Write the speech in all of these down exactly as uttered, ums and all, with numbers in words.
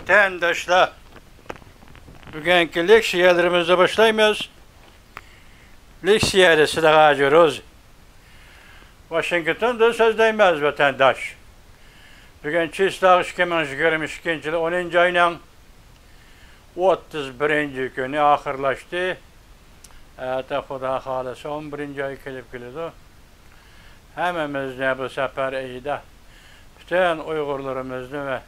ۋەتەنداشلار، بۈگۈنكى لېكسىيەلىرىمىزنى باشلايمىز. لېكسىيەدە سىلەرگە ھازىر روزى. ۋاشىنگتوندىن سۆزلەيمىز، ۋەتەنداش. بۈگۈن چىسلاغ ئىككى مىڭ يىگىرمە ئىككىنچى يىل ئونىنچى ئاينىڭ ئوتتۇز بىرىنچى كۈنى ئاخىرلاشتى. ئەتە خۇدا خالىسا ئون بىرىنچى ئاي كېلىپ كېلىدۇ. ھەممىمىزنى بۇ سەپەر ئېيىدا، پۈتۈن ئۇيغۇرلىرىمىزنى ۋە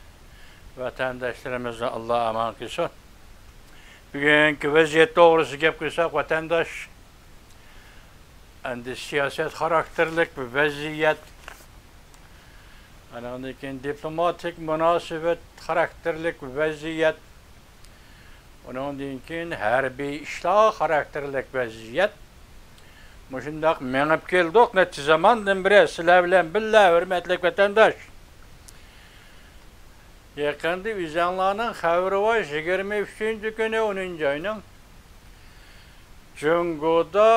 ۋەتەنداشلىرىمىزنى ئاللا ئامان قىلسۇن. بۈگۈنكى ۋەزىيەت توغرىسىدا گەپ قىلساق، ۋەتەنداش، ئەمدى سىياسەت خاراكتېرلىك بىر ۋەزىيەت، ئانىڭدىن كېيىن دىپلوماتىك مۇناسىۋەت خاراكتېرلىك ۋەزىيەت، ئۇنىڭدىن كېيىن ھەربىي ئىشلار خاراكتېرلىك ۋەزىيەت. مۇشۇنداق مېڭىپ كەلدۇق نەچچە زاماندىن بېرى سىلەر بىلەن بىللە، ھۆرمەتلىك ۋەتەنداش. يېقىندا ئۆزۈڭلارنىڭ خەۋىرى بار، يىگىرمە ئۈچىنچى كۈنى ئونىنچى ئاينىڭ جۇڭگودا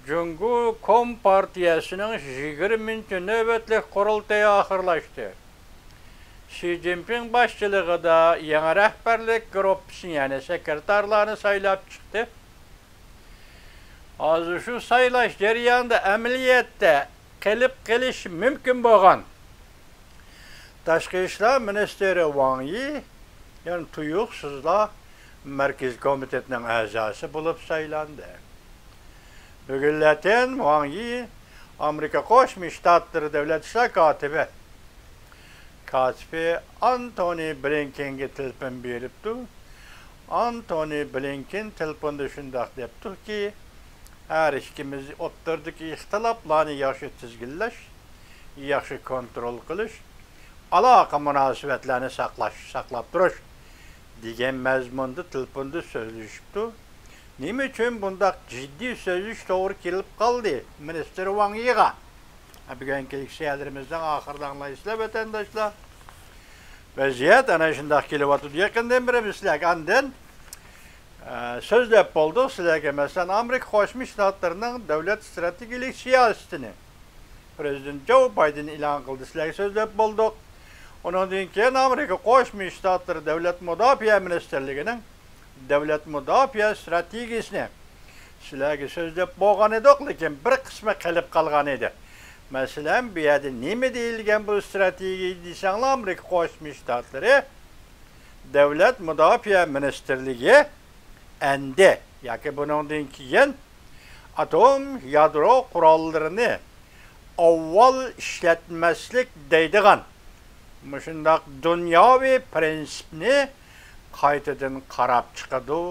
جۇڭگو كومپارتىيەسىنىڭ يىگىرمىنچى نۆۋەتلىك قۇرۇلتىيى ئاخىرلاشتى. شى جىنپىڭ باشچىلىقىدا يېڭى رەھبەرلىك گۇرۇپپىسىنى، يەنى سېكرېتارلارنى سايلاپ چىقتى. ھازىر شۇ سايلاش جەريانىدا ئەمەلىيەتتە قېلىپ قېلىشى مۇمكىن بولغان تاشقى ئىشلار مىنىستىرى ۋاڭ يى يەنە تۇيۇقسىزلا مەركىزىي كومىتېتنىڭ ئەزاسى بولۇپ سايلاندى. بۈگۈنلەتەن ۋاڭ يى ئامېرىكا قوشما شتاتلىرى دۆلەت ئىشلار كاتىپى، كاتىپى ئانتونى بلىنكېنگە تېلېفون بېرىپتۇ. ئانتونى بلىنكېن تېلېفوندا شۇنداق دەپتۇكى، ھەر ئىككىمىز ئوتتۇرىدىكى ئىختىلاپلارنى ياخشى تىزگىنلەش، ياخشى كونترول قىلىش، ئالاقە مۇناسىۋەتلەرنى ساقلاش، ساقلاپ تۇرۇش دېگەن مەزمۇندا تېلېفوندا سۆزلىشىپتۇ. نېمە ئۈچۈن بۇنداق جىددىي سۆزلىشىش توغرا كېلىپ قالدى مىنىستىر ۋاڭ يىغا؟ بۈگۈنكى لېكسىيەلىرىمىزنىڭ ئاخىرىدا ئاڭلايسىلەر، ۋەتەنداشلار. ۋەزىيەت ئەنە شۇنداق كېلىۋاتىدۇ. يېقىندىن بېرى بىز سىلەرگە ئاندىن، ئە، سۆزلەپ بولدۇق. سىلەرگە، مەسىلەن، ئامېرىكا قوشما شتاتلىرىنىڭ دۆلەت ئىستراتېگىيەلىك سىياسىتىنى پىرېزىدېنت جو بايدېن ئېلان قىلدى. سىلەرگە سۆزلەپ بولدۇق. ئۇنىڭدىن كېيىن ئامېرىكا قوشما شتاتلىرى دۆلەت مۇداپىئە مىنىستىرلىكىنىڭ دۆلەت مۇداپىئە ئىستراتېگىيىسىنى سىلەرگە سۆزلەپ بولغان ئىدۇق، لېكىن بىر قىسمى قېلىپ قالغان ئىدى. مەسىلەن، بۇ يەردە نېمە دېيىلگەن بۇ ئىستراتېگىيە دېسەڭلار، ئامېرىكا قوشما شتاتلىرى دۆلەت مۇداپىئە مىنىستىرلىكى ئەندى ياكى بۇنىڭدىن كېيىن ئاتوم يادرو قوراللىرىنى ئاۋۋال ئىشلەتمەسلىك دەيدىغان مۇشۇنداق دۇنياۋى پرىنسىپنى قايتىدىن قاراپ چىقىدۇ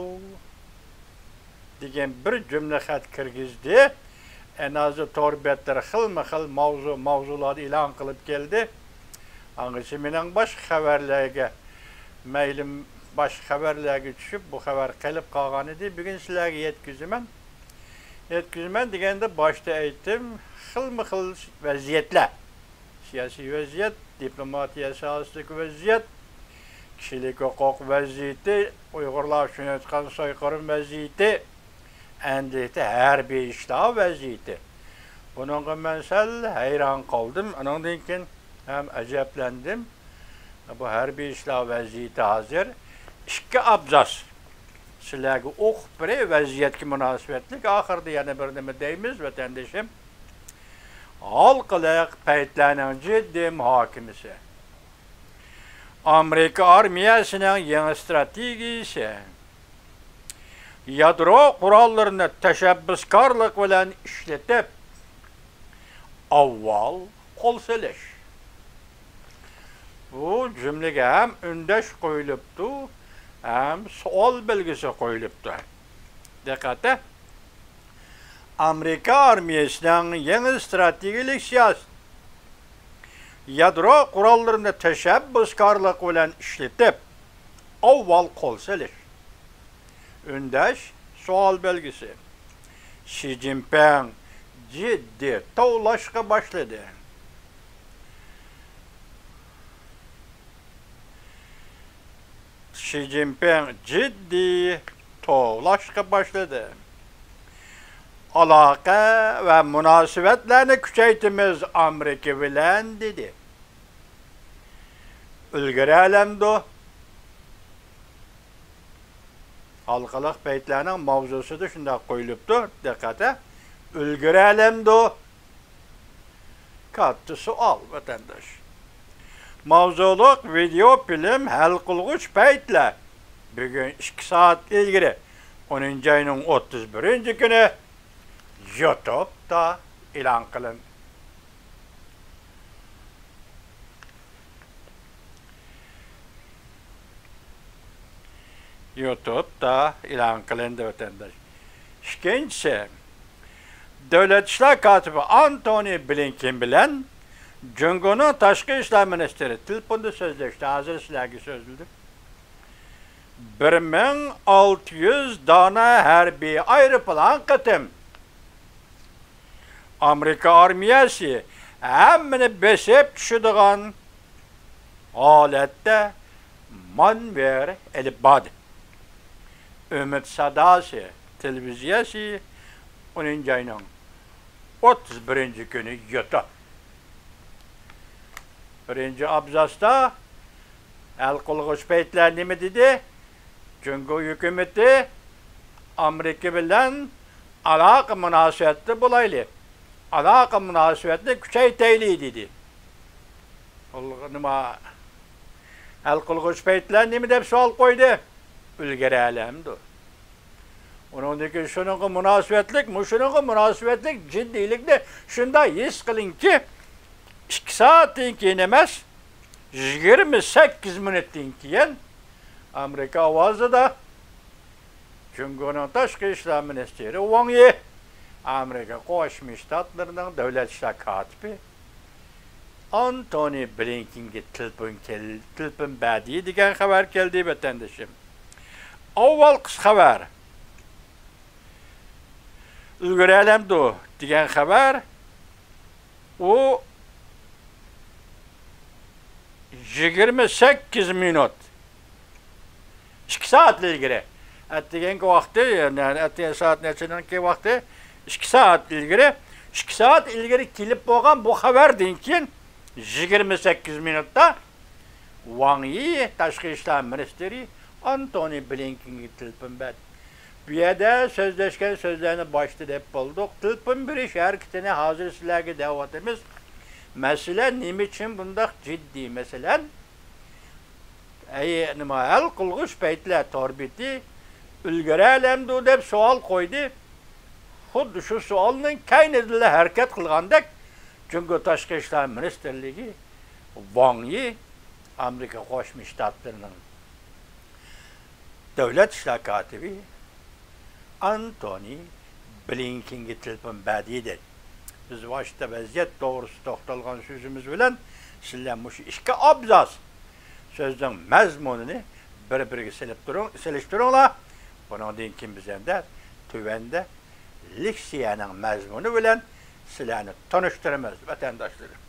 دېگەن بىر جۈملە خەت كىرگۈزدى. ئەنە ھازىر تور بەتلىرى خىلمۇ خىل ماۋزۇ، ماۋزۇلاردا ئېلان قىلىپ كەلدى. ئاڭغىچە مېنىڭ باشقا خەۋەرلەرگە مەيلىم، باشقا خەۋەرلەرگە چۈشۈپ، بۇ خەۋەر قېلىپ قالغان ئىدى. بۈگۈن سىلەرگە يەتكۈزىمەن. يەتكۈزىمەن دېگەندە باشتا ئېيتتىم، خىلمۇ خىل ۋەزىيەتلەر. سىياسىي ۋەزىيەت، دىپلوماتىيە ساھەسىدىكى ۋەزىيەت، كىشىلىك ھوقۇق ۋەزىيىتى، ئۇيغۇرلار ئۈچۈن ئېيتقان سويقىرىم ۋەزىيىتى، ئەمدىلىكتە ھەربىي ئىشلار ۋەزىيىتى. بۇنىڭغا مەن سەل ھەيران قالدىم، ئۇنىڭدىن كېيىن ھەم ئەجەبلەندىم. بۇ ھەربىي ئىشلار ۋەزىيىتى ھازىر ئىككى ئابزاس سىلەرگە ئوقۇپ بېرەي، ۋەزىيەتكە مۇناسىۋەتلىك. ئاخىرىدا يەنە بىر نېمە دەيمىز، ۋەتەندىشىم. ھالقىلىق پەيتلەرنىڭ جىددىي مۇھاكىمىسى. ئامېرىكا ئارمىيەسىنىڭ يېڭى ئىستراتېگىيىسى. يادرو قوراللىرىنى تەشەببۇسكارلىق بىلەن ئىشلىتىپ، ئاۋۋال قول سېلىش. بۇ جۈملىگە ھەم ئۈندەش قويۇلۇپتۇ، ھەم سوئال بەلگىسى قويۇلۇپتۇ. دىققەت! ئامېرىكا ئارمىيەسىنىڭ يېڭى ئىستراتېگىيەلىك سىياسىتى، يادرو قوراللىرىنى تەشەببۇسكارلىق بىلەن ئىشلىتىپ، ئاۋۋال قول سېلىش. ئۈندەش سوئال بەلگىسى. شى جىنپىڭ جىددىي توۋلاشقا باشلىدى. شى جىنپىڭ جىددىي توۋلاشقا باشلىدى. ئالاقە ۋە مۇناسىۋەتلەرنى كۈچەيتىمىز ئامېرىكا بىلەن، دېدى. ئۈلگۈرەلەمدۇ؟ ھالقىلىق پەيتلەرنىڭ ماۋزۇسىدا شۇنداق قويۇلۇپتۇ، دىققەت. ئۈلگۈرەلەمدۇ؟ كاتتا سوئال، ۋەتەنداش. ماۋزۇلۇق ۋىدېئو فىلىم ھەل قىلغۇچ پەيتلەر بۈگۈن ئىككى سائەت ئىلگىرى، ئونىنچى ئاينىڭ ئوتتۇز بىرىنچى كۈنى يۇتۇبتا ئېلان قىلىندى. يۇتۇبتا ئېلان قىلىندى، ۋەتەنداش. ئىككىنچىسى، دۆلەت ئىشلار كاتىپى ئانتونى بلىنكېن بىلەن جۇڭگونىڭ تاشقى ئىشلار مىنىستىرى تېلېفوندا سۆزلەشتى. ھازىر سىلەرگە سۆزلىدىم. بىر مىڭ ئالتە يۈز دانە ھەربىي ئايروپىلان قېتىم ئامېرىكا ئارمىيەسى ھەممىنى بېسىپ چۈشىدىغان ھالەتتە مانېۋىر ئېلىپ باردى. ئۈمىد ساداسى تېلېۋىزىيەسى، ئونىنچى ئاينىڭ ئوتتۇز بىرىنچى كۈنى يۇتۇپ. بىرىنچى ئابزاستا ھەل قىلغۇچ پەيتلەر نېمە دېدى؟ جۇڭگو ھۆكۈمىتى ئامېرىكا بىلەن ئالاقە مۇناسىۋەتتە بولايلى، ئالاقە مۇناسىۋەتنى كۈچەيتەيلى دېدى. بۇ نېمە؟ ھەل قىلغۇچ پەيتلەر نېمە دەپ سوئال قويدى؟ ئۈلگۈرەلەمدۇ؟ ئۇنىڭدىن كېيىن شۇنىڭغا مۇناسىۋەتلىك، مۇشۇنىڭغا مۇناسىۋەتلىك جىددىيلىكنى شۇنداق ھېس قىلىڭكى، ئىككى سائەتتىن كېيىن ئەمەس، يىگىرمە سەككىز مىنۇتتىن كېيىن ئامېرىكا ئاۋازىدا جۇڭگونىڭ تاشقى ئىشلار مىنىستىرى ۋاڭ يى، ئامېرىكا قوشما شتاتلىرىنىڭ دۆلەت ئىشلار كاتىپى ئانتونى بلىنكېنگە تېلېفون كەل-، تېلېفون بەردى دېگەن خەۋەر كەلدى، ۋەتەندىشىم. ئاۋۋال قىس خەۋەر. ئۈلگۈرەلەمدۇ دېگەن خەۋەر. ئۇ يىگىرمە سەككىز مىنۇت، ئىككى سائەت ئىلگىرى. ئەتىگەنكى ۋاقتى، يەنى ئەتىگەن سائەت نەچچىنىڭكى ۋاقتى؟ ئىككى سائەت ئىلگىرى، ئىككى سائەت ئىلگىرى كېلىپ بولغان بۇ خەۋەردىن كېيىن يىگىرمە سەككىز مىنۇتتا ۋاڭ يى، تاشقى ئىشلار مىنىستىرى ئانتونى بلىنكېنگە تېلېفون بەردى. بۇ يەردە سۆزلەشكەن سۆزلەرنى باشتا دەپ بولدۇق. تېلېفون بېرىش ھەرىكىتىنى ھازىر سىلەرگە دەۋاتىمىز. مەسىلە نېمە ئۈچۈن بۇنداق جىددىي؟ مەسىلەن، ئەي، نېمە، ھەل قىلغۇچ پەيتلەر تور بېتى ئۈلگۈرەلەمدۇ دەپ سوئال قويدى. خۇددى شۇ سوئالنىڭ كەينىدىنلا ھەرىكەت قىلغاندەك، جۇڭگو تاشقى ئىشلار مىنىستىرلىكى ۋاڭ يى، ئامېرىكا قوشما شتاتلىرىنىڭ دۆلەت ئىشلار كاتىپى ئانتونى بلىنكېنگە تېلېفون بەردى دېدى. بىز ۋاشتا ۋەزىيەت توغرىسىدا توختالغان سۆزىمىز بىلەن سىلەر مۇشۇ ئىككى ئابزاس سۆزنىڭ مەزمۇنىنى بىر-بىرىگە سېلىپ تۇرۇڭ، سېلىشتۇرۇڭلار. بۇنىڭدىن كېيىن بىز ئەمدى تۆۋەندە لېكسىيەنىڭ مەزمۇنى بىلەن سىلەرنى تونۇشتۇرىمىز، ۋەتەنداشلىرىم.